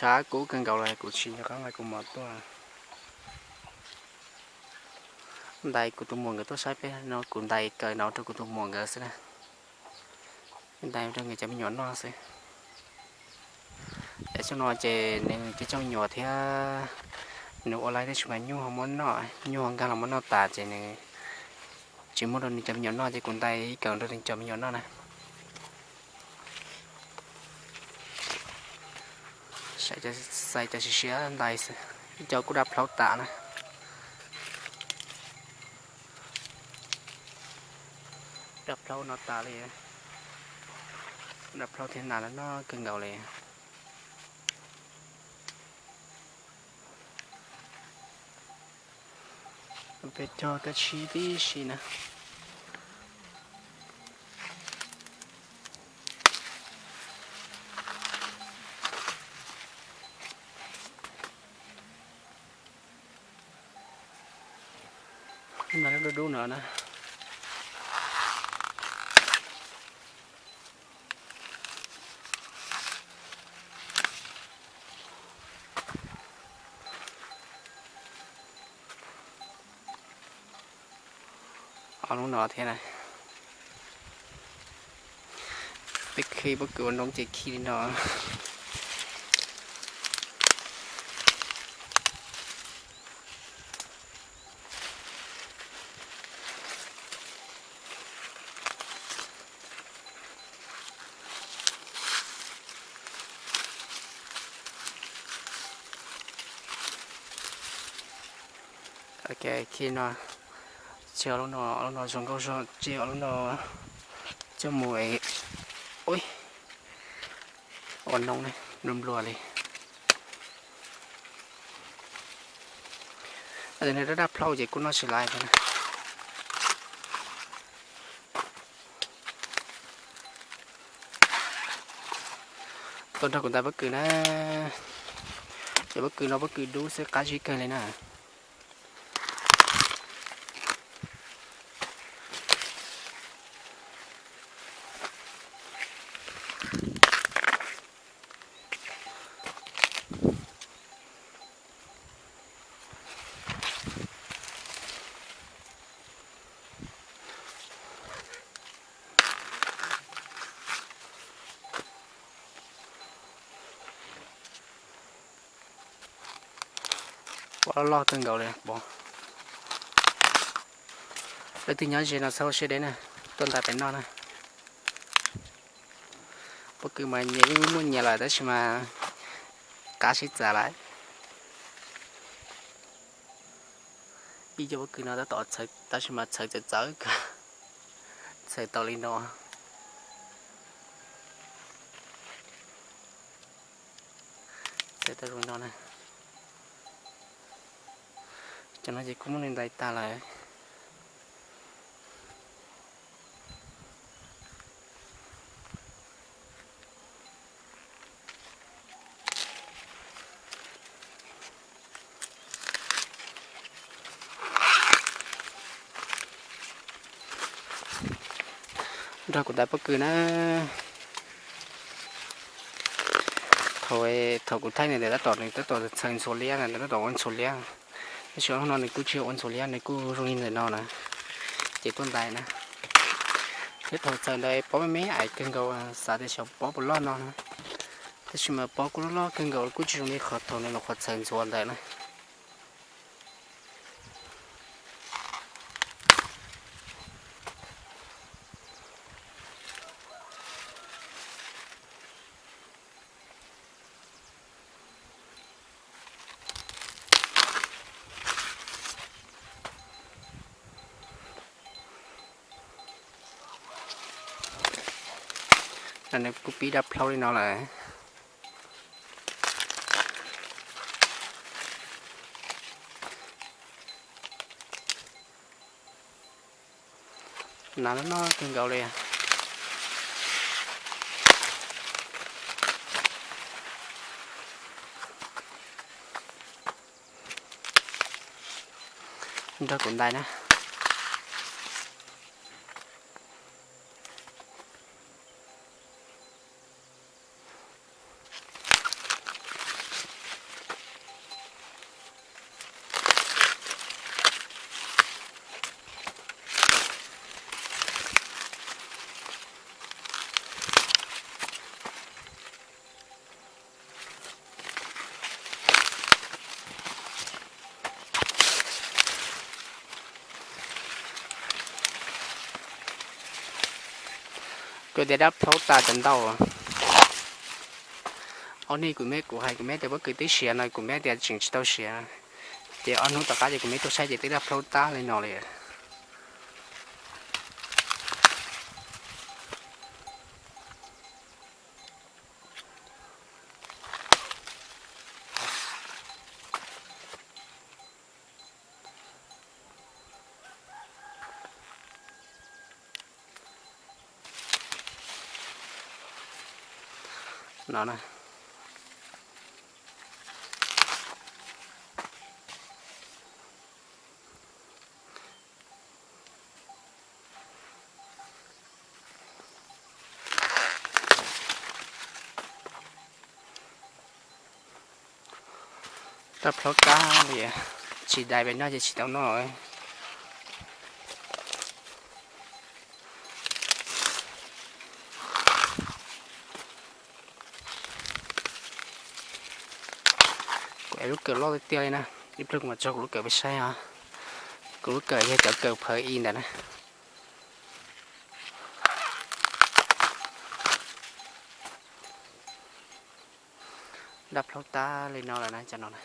Tshav kub kawg nkaus lawm, kuv tsis nco qab nqa kuv mov tuaj. Ntais kuv tus muam nkawd tuaj saib peb no, kuv ntais kaw no rau kuv tus muam nkawd xwb na. Ntais rau nkawd cov me nyuam noj xwb. Es xyoo no ces nws cov me nyuam thiab nws ua laib tab sis mas nyuj ho muab noj, nyuj ho nkag los muab noj tas ces nws tsis muab rau nws cov me nyuam noj ces kuv ntais ib kaw rau nws cov me nyuam noj na. Xaiv cov siav siav ntais xwb, ib co kuj daj plhaub tas na. Daj plhaub no tas li, daj plhaub thiab nas no noj kawg nkaus li. Peb cog kab tsib tib si na. Nas dub dub no na. Ob lub no thiab na. Peb khi pob kws ua nroo ces khi li no. Ok, khi no, tsis ob lub no, ob lub no zoo nkauj zog, tsis ob lub no coj mus ua noo ne, nplua nplua li. Daj daj plhaub ces kuj noj tsis laiv thiab na. Tuaj nrog kuv ntais pob kws na. Cov pob kws no pob kws dub xwb qab zib kawg li na. Pob loj loj kawg nkaus li pom. Leej twg nyob ze no txhob ua siab deb na, tuaj ntais pem noj na. Pob kws mas nyias yeej muaj nyias lawm tab sis mas qab sib txav lawm. Ib co pob kws no tab tom txhawv tab sis mas txhawv txawv txawv kawg, txhawv tau li no. Txhawv tau zoo no na. Cov no ces kuj muab nws ntais tag lawm. Nrog kuv ntais pob kws na. Thaum, thaum kuv thaij nws ntawd tab tom, nws tab tom txhawv ntxhuav liab na, nws tab tom ua ntxhuav liab. Tab sis ob hnub no nws kuj tsis ua ntxhuav liab, nws kuj zoo li ntawm no na. Ces tuaj ntais na. Thiab thaum txhawv ntawd pob me me ais kawg nkaus, xav tias xyov pob puas loj no na. Tab sis mas pob kuj loj loj kawg nkaus, kuj tsis zoo li qhov thaum nws nyuam qhuav txhawv ntxhuav ntawd na. Nws kuj pib daj plhaub li no lawm. Nas no noj kawg nkaus li. Nrog kuv ntais na. Kuv tias dab plaub tas cov ntau. Ob hnub kuv me kuv hais kuv me tias pob kws twb siav no kuv me tias tseem tsis tau siav. Ces ob hnub tom qab ces kuv me tuaj saib ces twb dab plaub tas li no li. No na. Dab plaub tas li, tsis dai pem no ces tsis tau noj. Kuv ev lub kawm loj tiag tiag li na, ib pliag kuv mam tso kuv lub kawm peb saib os. Kuv lub kawm yog cov kawm phawv i ntawd na. Dab plaub tas li no lawm na cov no na.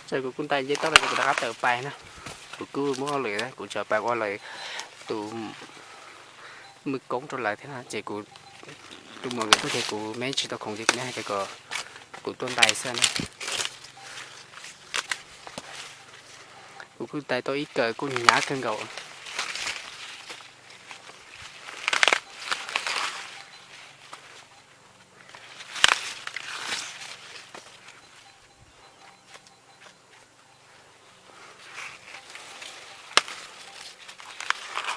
Ces kuv kuj ntais nce toj los ces kuv rov qab tawm pais na. Kuv kuj muab hauj lwm, kuv tseem pais ua lawm tus mws koob rau lawv thiab no ces kuv tus muam nkawd tuaj ces kuv me tsis tau khoom ces kuv hais tias kom kuv tuaj ntais xwb na. Kuv kuj ntais tau ib kawm kuj hnyav kawg nkaus.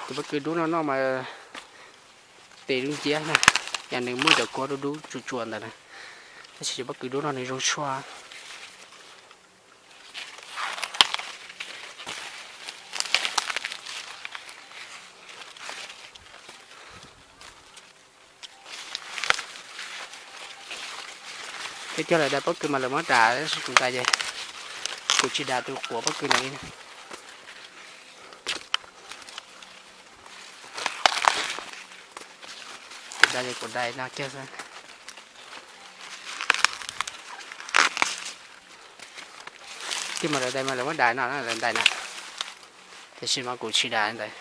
Cov pob kws dub no noj mas tes dub nciab na, yog nws muaj cov kua dub dub tsuas tsuas ntawd na, tab sis cov pob kws dub no nws zoo tshuaj. Peb cog lawv daim pob kws mas lawv muab dam, tab sis kuv ntais ces kuv tsis dam tus quav pob kws ntawd li. Kuv dam ces kuv dam no kiag xwb. Tig mas lawv ntais mas lawv muab dam no na, lawv ntais na, tiam sis mas kuv tsis dam ntawd.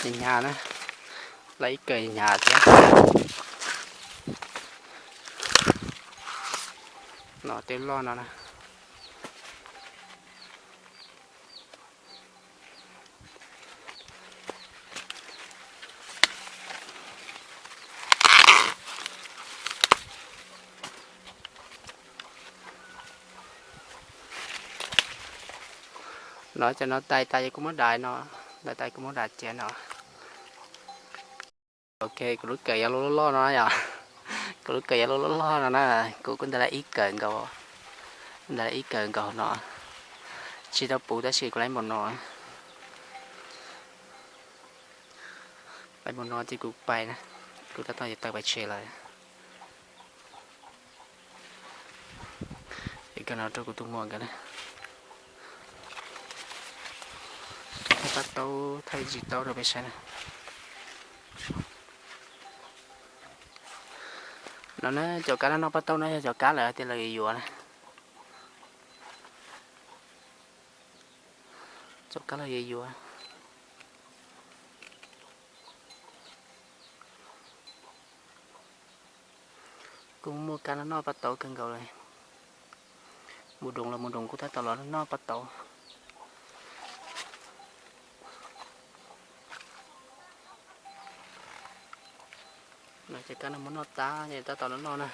Hnyav na, lawv ib kawm hnyav thiab. No tej loj no na. No cov no tais tas ces kuv muab dam no, tais tas kuv muab dam cia no. Ok, kuv lub kawm yuav luaj loj loj no yom. Kuv lub kawm yuav luaj loj loj no na, kuv kuj ntais lawv ib kawm nkaus, ntais lawv ib kawm nkaus no. Tsis tau puv tab sis kuv laiv npaum no, laiv npaum no ces kuv pais na, kuv tab tom yuav tawm pais tsev lawm. Es kawm no rau kuv tus muam nkawd na. Paj taub thaij ntsis taub rau peb saib na. No na, cov kab no noj paj taub no yog cov kab lawv tias lawv yuav yuav na. Cov kab lawv yuav yuav. Kuj muaj kab no noj paj taub kawg nkaus li. Mus doos los mus doos kuj tab tom los noj paj taub. No ces kab no muab noj tag ces tab tom los noj na.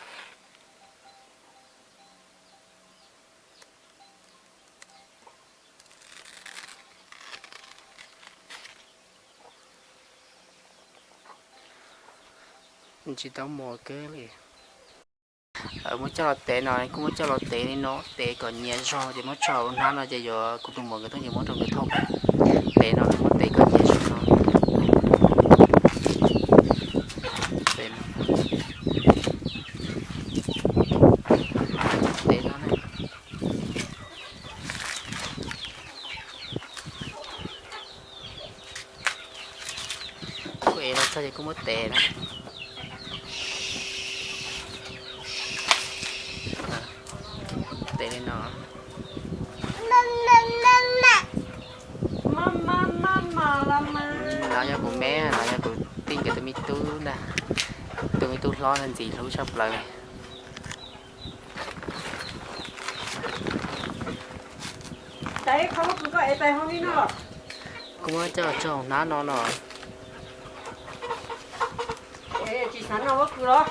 Ntsis taub mos kawg li. Muab coj los tev no, kuj muab coj los tev li no, tev kom nyias zog ces muab tso hauv hnab no ces yuav kuv tus muam nkawd tuaj ces muab rau nkawd thauj. Tev no muab tev kom nyias zog no. Tev no, tev no na. Kuj ev los txog ces kuj muab tev na. Tev li no. No yog kuv me, no yog kuv tij nkawd tus me tub ntag. Tus me tub hlob ntxim hlub tshaj plaws li. Kuv muab coj tso hauv hnab no no. Tsis xav noj pob kws los?